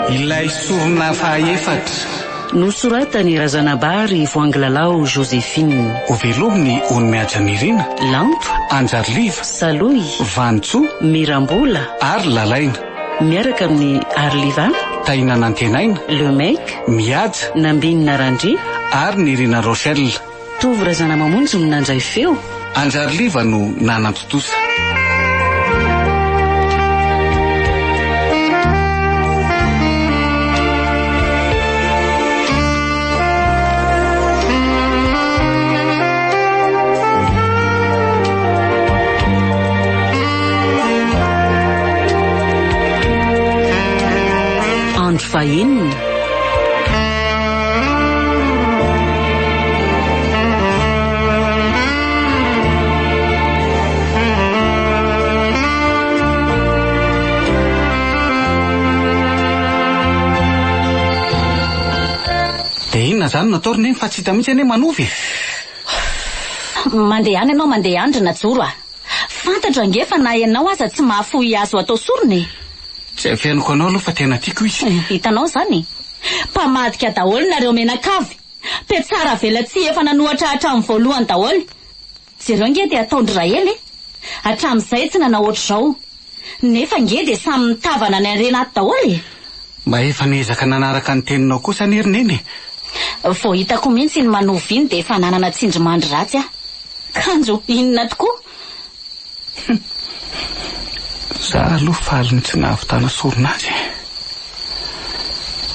Ilay sorona fahaefatra. Nosoratan'i Razanabary Voangilalao Joséphine. Hovelomin'i Onimehaja Nirina. Lanto. Anjariliva. Salohy. Vanintsoa. Mirambola. Ary Lalaina. Miaraka amin'i Arliva. Tahina Nantenaina. Le Mec. Mihaja. Nambinina Randria. Ary Nirina Rochelle. Tovo Razanamamonjy no nandray feo. Anjariliva no nanatontosa. Andro fahenina. Dia inona izany no atao ry Neny fa tsy hita mihitsy anie manova e! Mandehana ianao mandeha any ry Najoro a! Fantatro ange fa na ianao aza tsy mahafoy azo atao sorona e! Tsy averiko anao aloha fa tena tiako izy. Hitanao izany e! Mpamadika daholo nareo mianakavy! Mpiatsara velatsihy efa nanohatra hatramin'ny voalohany daholo! Jereo ange dia ataon-dry Rahely e! Hatramin'izay tsy nanao ohatr'izao. Nefa ange dia samy mitavana ny harena ato daholo e! Mba efa niezaka nanaraka ny teninao kosa anie ry Neny e! Vao hitako mihitsy iny manovo iny dia efa nanana tsindrimandry ratsy aho. Kanjo inona tokoa? Hum! Za aloha faly ny tsy nahavitana sorona azy e!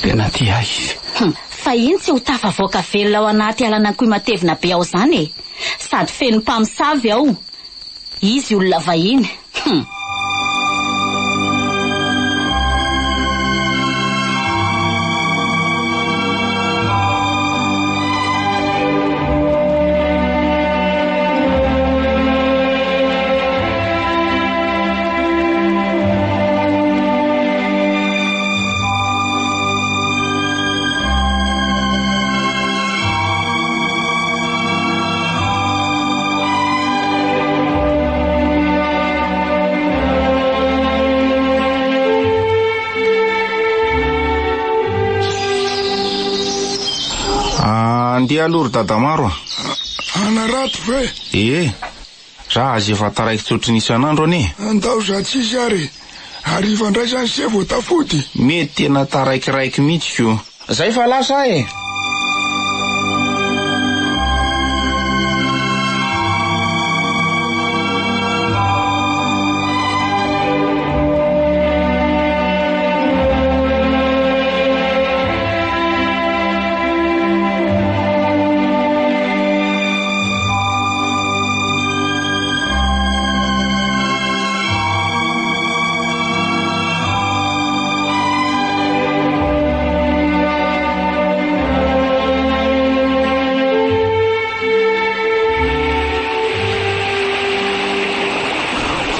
Tena tia ahy izy. Hum! Fa iny tsy ho tafavoaka velona ao anaty alan'Ankoy matevina be ao izany e! Sady feno mpamosavy ao. Izy olona vahiny. Hum! Andeha aloha ry Dadamaro a! Hanarato ve? Ee, za aza efa taraiky tsy ohatry ny isan'andro anie. Andao za tsisy ary e! Hariva indray zany se vao tafody? Mety tena taraikiraiky mihitsy ko. Zay fa lasa e!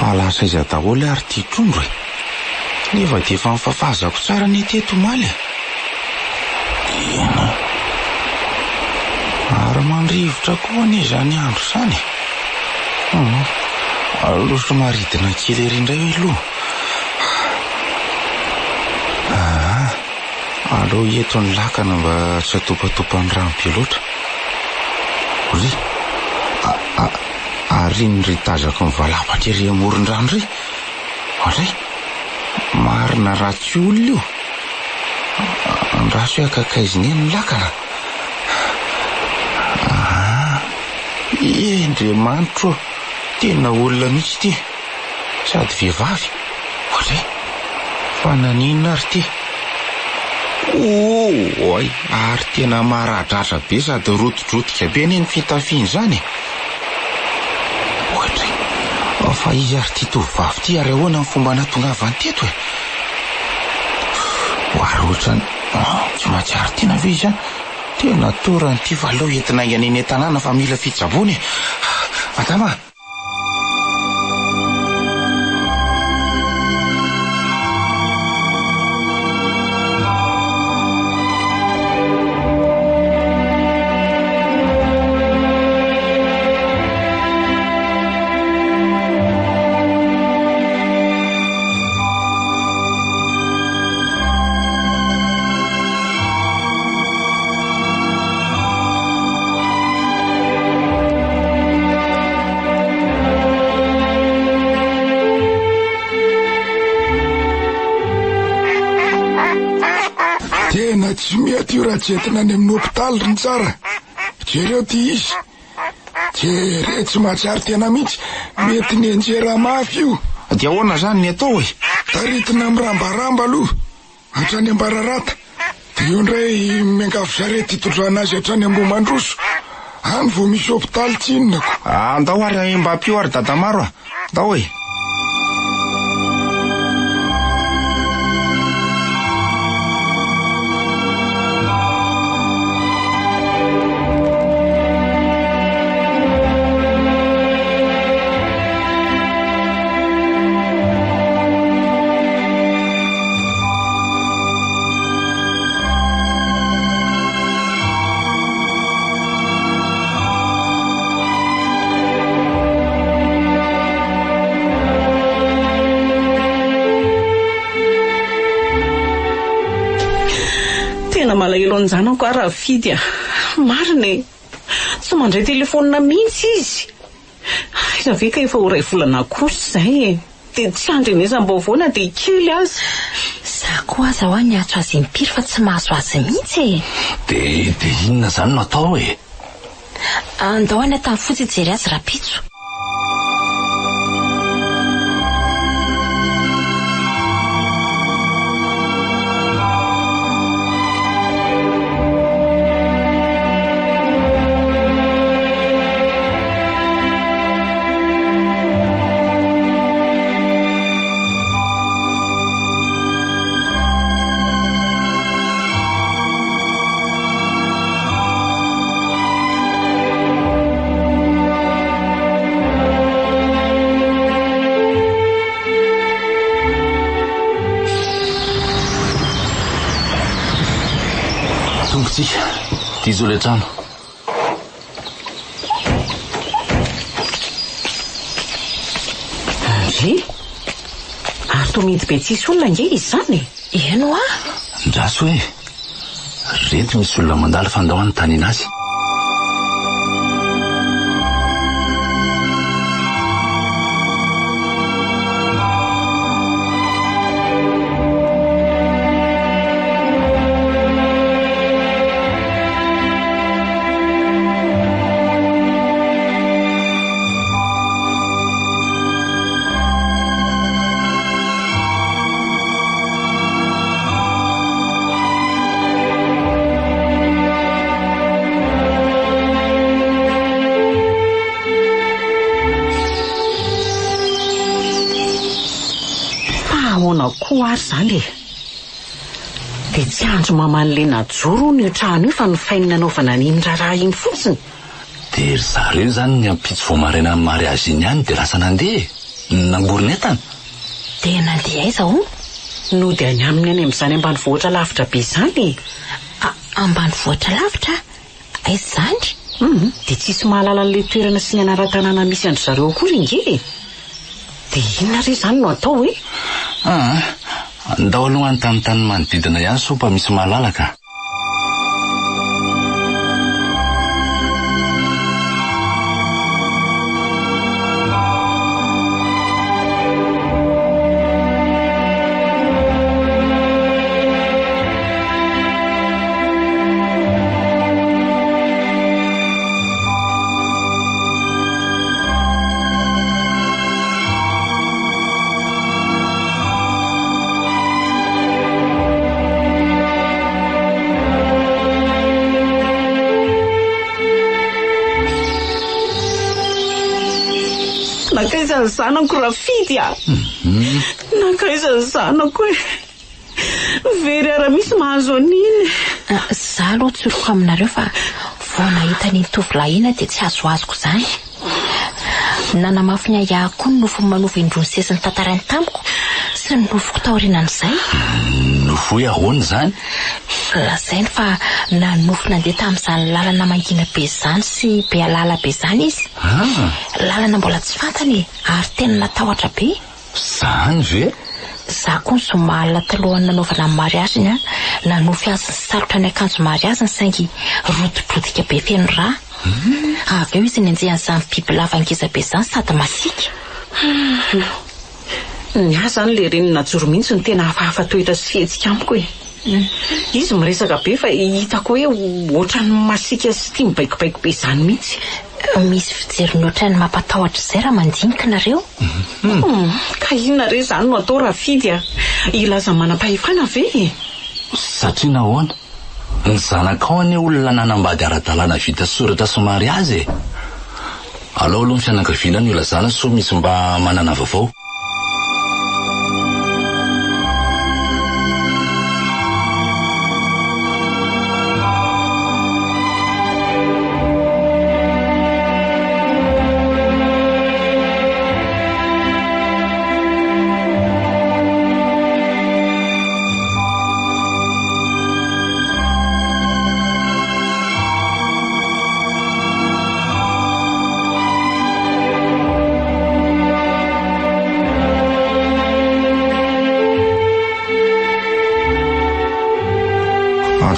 Fa lasa aiza daholo ary ity trondro e? Nefa dia efa nifafazako tsara anie teto omaly e! Eny. Ary mandrivotra koa anie izany andro izany e! Hum. Aleo somary hidina kely ery indray hoe aloha. Aa, aleo eto ny lakana mba tsy hatopatopan'ny rano be loatra. Ry, a, a, ary iny ry tazako mivalapatra ery amoron-drano ry. Oadray, marina raha tsy olona io. Andraso hoe akakaizina eny ny lakana. Aa, Andriamanitro ô, tena olona mihitsy ity. Sady vehivavy. Oadray, fa naninona ary ity? Ooay, ary tena maradratra be sady rotidrotika be anie ny fitafiany izany e. Oadray, fa iza ary ity tovovavy ity ary ahoana ny fomba nahatongavany teto e? Ary ohatran'ny tsy mahatsiaro tena ve izy an? Tena torana ity fa aleo entina haingana eny an-tanàna fa mila fitsaboana e! Madama a! Tena tsy mety io raha tsy entina any amin'ny hopitaly ry Ntsara. Jereo ty izy. Jereo tsy mahatsiaro tena mihitsy. Mety nianjera mafy io. Dia ahoana izany ny atao e? Taritina mirambaramba aloha, hatrany Ambararata. Dia eo indray miangavy sarety hitondrana azy hatrany Ambohimandroso. Any vao misy hopitaly tsinona ko. Andao ary mba ampio ary Dadamaro a! Ndao e! Tena malahelo an-janako aho Rafidy a! Marina e! Tsy mandray telefaonina mihitsy izy. Aiza ve ka efa ho iray volana kosa izay e! Dia tsy andrenesam-baovao na dia kely aza. Za koa aza hoa niantso azy impiry fa tsy mahazo azy mihitsy e! Dia dia inona izany no atao e? Andao any Antanifotsy hijery azy rahampitso. Tonga tsika, ty izao ilay trano. Ndry! Ary toa mihidy be tsisy olona ange izy izany e! Eny hoa! Ndraso e! Reto misy olona mandalo fa ndao anontaniana azy. Fa ahoana koa ary izany e? Dia tsy andry maman'ilay najoro hono io trano io fa nofainy nanaovana an'iny raharaha iny fotsiny. Dia ry zareo izany ny ampitso vao marainan'ny mariage iny ihany dia lasa nandeha e! Nangorona entana. Dia nandeha aiza hono? Nody any aminy any amin'izany ambanivohitra lavitra be izany e! A, ambanivohitra lavitra? Aiza izany? Hum, dia tsisy mahalala an'ilay toerana sy ny anaran-tanàna misy an-dry zareo akory ange e! Dia inona re izany no atao e? Aa, ndao aloha hanontany tany manodidina ihany sao mba misy mahalala ka. Nankaiza ny zanako Rafidy a? Nankaiza ny zanako e? Very ara misy mahazo an'iny. Za aloha tsoriko aminareo fa vao nahita an'iny tovolahy iny aho dia tsy azoazoko izany. Nanamafy ny ahiahiko koa ny nofy manova indroa nisesy notantarainy tamiko sy ny nofiko taorianan'izay. Nofy hoe ahoana izany? Lazainy fa nanofy nandeha tamin'izany lalana mangina be izany sy be alala be izany izy. Lalana mbola tsy fantany e, ary tena natahotra be. Zany ve? Za koa ny zoma alina talohan'ny nanaovana ny mariage-ny an, nanofy azy nisalotra ny akanjo mariage-ny saingy rotidrotika be feno rà. Avy eo izy nenjehan'izany bibilava ngeza be izany sady masiaka. Ny ahy izany ilay reniny najoro mihitsy no tena hafahafa toetra sy fihetsika amiko e. Izy miresaka be fa hitako hoe ohatran'ny masiaka sy tia mibaikobaiko be izany mihitsy. Misy fijeriny ohatran'ny mampatahotra izay raha mandinika nareo. Hum, ka inona re izany no atao Rafidy a? Hilaza manam-pahefana ve e? Satria nahoana? Ny zanakao anie olona nanambady ara-dalàna vita soratra sy mariazy e! Alao aloha ny fianakaviana no ilazana sao misy mba manana vaovao.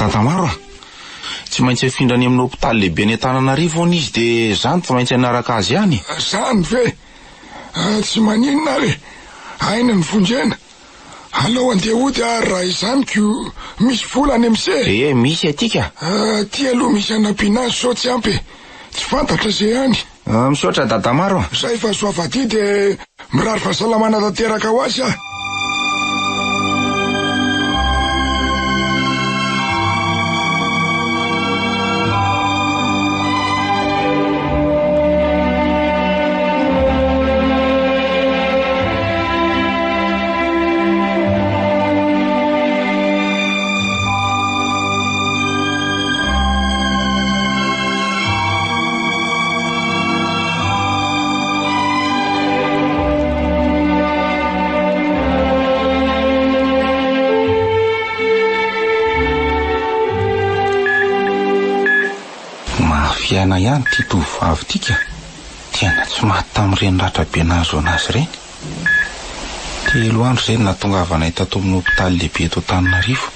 Tatamaro a! Tsy maintsy afindra any amin'ny hopitaly lehibe any Antananarivo hono izy dia za no tsy maintsy hanaraka azy any. Zany ve? Tsy maninona ary e! Aina ny vonjena. Alao andeha hody ary raha izany ko misy vola any amse e! Ee, misy aty ka! Aty aloha misy hanampiana azy sao tsy ampy e! Tsy fantatra ze any. Misaotra Dadamaro a! Zay fa soavadidy e! Mirary fahasalamana tanteraka ho azy ah! Mafy aina ihany ity tovovavy ity ka! Tena tsy maty tamin'ireny ratra be nahazo an'azy ireny. Telo andro izay no nahatongavanay tato amin'ny hopitaly lehibe eto Antananarivo.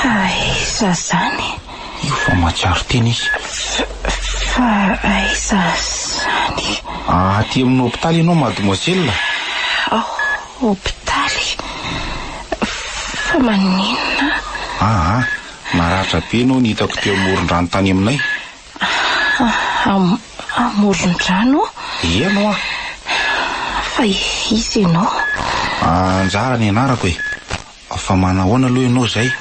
Aiza izany? Io vao mahatsiaro tena izy. Fa aiza izany? Aty amin'ny hopitaly ianao mademoiselle. Ao hopitaly? Fa maninona? Aa, naratra be ianao no hitako teo amoron-drano tany aminay. Amoron-drano? Eny hoa. Fa iza ianao? Anjara ny anarako e. Fa manahoana aloha ianao izay?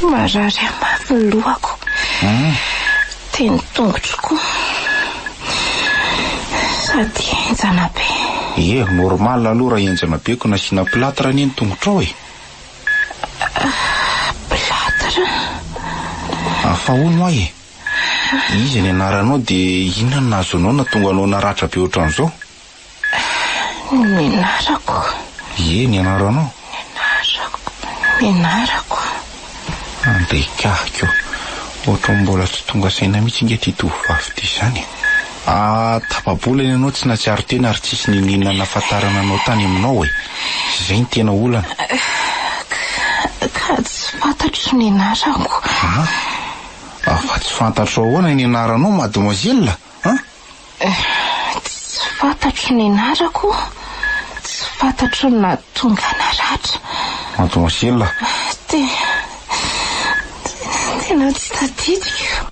Marary ahy mafy ny lohako. Dia ny tongotro koa. Sady henjana be. Ie, normal aloha raha henjana be ko nasiana plâtre anie ny tongotrao e. Plâtre? Fa hono hoa e! Iza ny anaranao dia inona no nahazo anao nahatonga anao naratra be ohatran'izao? Ny anarako? Ie, ny anaranao. Ny anarako, ny anarako. Andekahiko. Ohatran'ny mbola tsy tonga saina mihitsy ange ity tovovavy ity izany e. Ah, tapa-bolana ianao tsy nahatsiaro tena ary tsisy niniana nahafantarana anao tany aminao e. Izay no tena olana. Ka tsy fantatro ny anarako. Ah, fa tsy fantatrao ahoana ny anaranao mademoiselle an? Tsy fantatro ny anarako, tsy fantatro ny nahatonga naratra. Mademoiselle. Tena tsy tadidiko.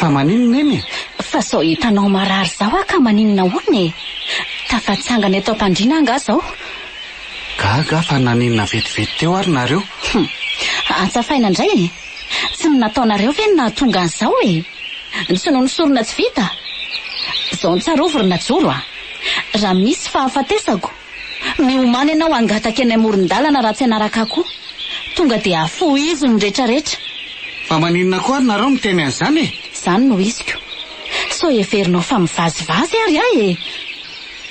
Fa maninona eny e? Fa sao hitanao marary zao aho ka maninona hono e? Tafatsangana eto am-pandriana angaha zao? Gaga aho fa naninona vetivety teo ary nareo? Hum! Antsafaina indray e! Tsy ny nataonareo ve no nahatonga an'izao e? Tsy noho ny sorona tsy vita? Izao no tsarovy ry Najoro a! Raha misy fahafatesako, miomàna ianao hangataka eny amoron-dalana raha tsy hanaraka ahy koa. Tonga dia afohizo ny retraretra. Fa maninona koa ary nareo miteny an'izany e? Izany no iziko. Sao heverinao fa mivazivazy ary aho e!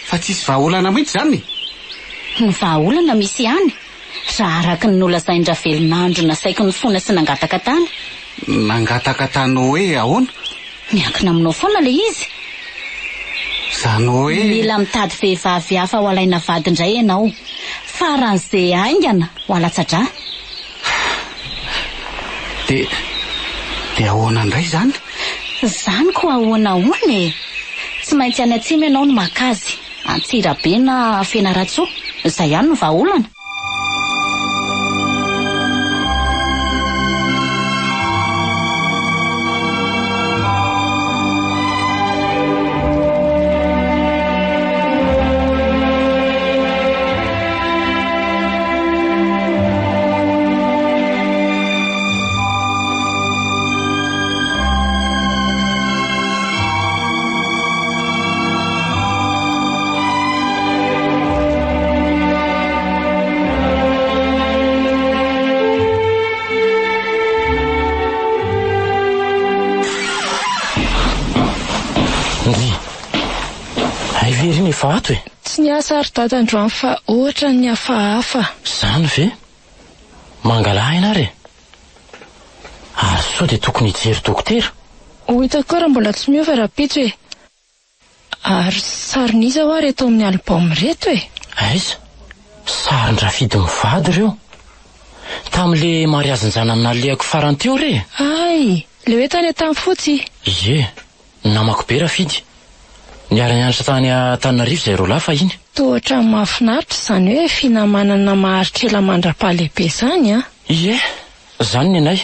Fa tsisy vahaolana mihitsy izany e? Ny vahaolana misy ihany, raha araka ny nolazain-dRavelonandro nasaiko nifona sy nangataka tany. Nangataka tany hoe ahoana? Miankina aminao foana ilay izy. Izany hoe. Mila mitady vehivavy hafa ho alaina vady indray ianao. Faran'izay haingana ho alatsa-drà. Dia, dia ahoana indray izany? Izany ko ahoana ahoana e! Tsy maintsy any atsimo ianao no maka azy, Antsirabe na Fianarantsoa, izay ihany no vahaolana. Ndry! Hay ve ry ny efa ato e? Tsy niasa ary dada androany fa ohatran'ny hafahafa. Zany ve? Mangalà aina ary e! Ary sao dia tokony hijery dokotera? Ho hitako koa raha mbola tsy miova rahampitso e! Ary sarin'iza hoa reto amin'ny album reto e? Aiza? Sarin-dRafidy mivady ireo. Tamin'le mariazin-janany nalehako farany teo re e! Hay! Le hoe tany Antanifotsy? Ie! Namako be Rafidy. Niara-nianatra tany Antananarivo izahay roalahy fahiny. Toa ohatran'ny mahafinaritra izany hoe finamanana maharitra ela mandra-pahalehibe izany an! Ie, izany ny anay.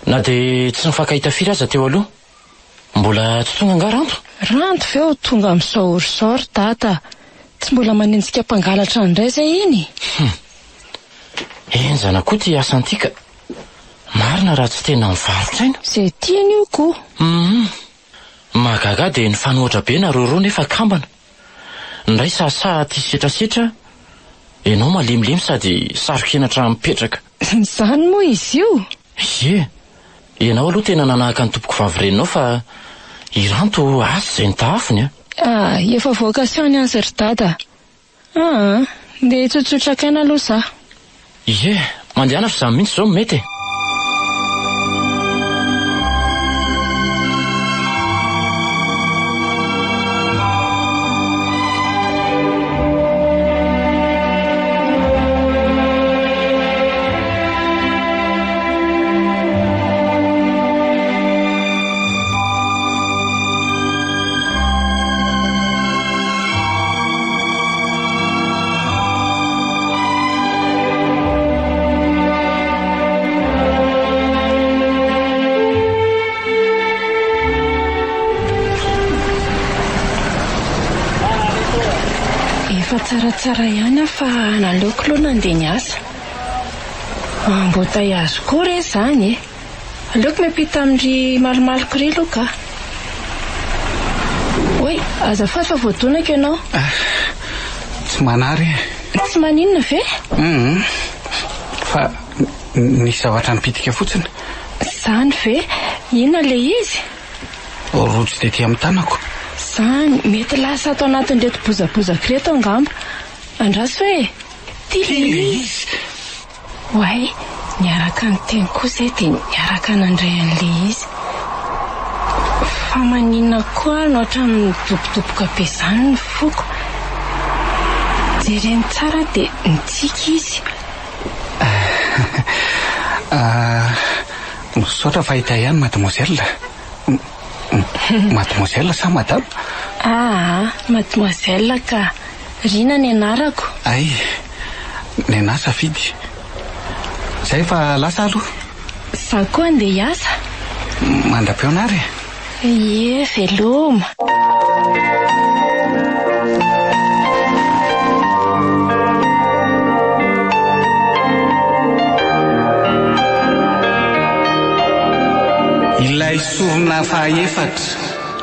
Na dia tsy nifankahita firy aza teo aloha. Mbola tsy tonga angaha Ranto? Ranto ve ho tonga amin'izao ora izao ry Dada? Tsy mbola manenjika mpangalatra indray izay iny? Hum. Henjana koa ity asa ity ka. Marina raha tsy tena mivarotra aina. Izay tiany io ko. Hum. Mahagaga ahy dia nifanohatra be nareo roa nefa kambana. Ny iray sahasaha tia setrasetra, ianao malemilemy sady saro-kenatra mipetraka. Izany moa izy io? Ie. Ianao aloha tena nanahaka ny tompokovavy reninao fa i Ranto asa izay nitahafiny a. Ah, efa vocation ny azy ry dada. Aa, ndeha hitsotsotra akaina aloha za. Ie, mandehana fa za mihitsy izao no mety e. Efa tsaratsara ihany aho fa naleoko aloha nandeha niasa. Embouteillage koa re izany e! Aleoko miampita amin-dry malomaloko ry aloha ka. Oay, azafady fa voadonako ianao. Ah, tsy manary e. Tsy maninona ve? Hum, fa nisy zavatra nipitika fotsiny. Izany ve? Inona ilay izy? Rojo tety amin'ny tanako. Izany, mety lasa ato anatin'ireto bozabozako ireto angamba. Andraso e! Ty ilay izy! Oay, niaraka niteny koa izay dia niaraka nandray an'ilay izy. Fa maninona koa ary no hatramin'ny midobodoboka be izany ny foko? Jereny tsara dia nitsiky izy. Ah, misaotra fa hita ihany mademoiselle. Mademoiselle sa madame? Aa, mademoiselle ka. Rina ny anarako. Hay, nenah Safidy. Zay fa lasa aloha. Za koa andeha hiasa. Mandra-pihaona ary e. Ie, veloma. Ilay sorona fahaefatra.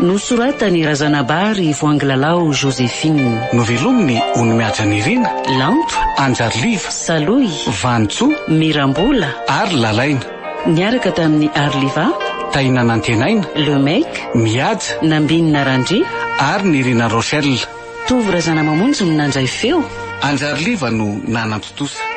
Nosoratan'i Razanabary Voangilalao Joséphine. Novelominy Onimihaja Nirina. Lanto. Anjariliva. Salohy. Vanintsoa. Mirambola. Ary Lalaina. Niaraka tamin'i Arliva. Tahina Nantenaina. Le Mec. Mihaja. Nambinina Randria. Ary Nirina Rochelle. Tovo Razanamamonjy no nandray feo. Anjariliva no nanantontosa.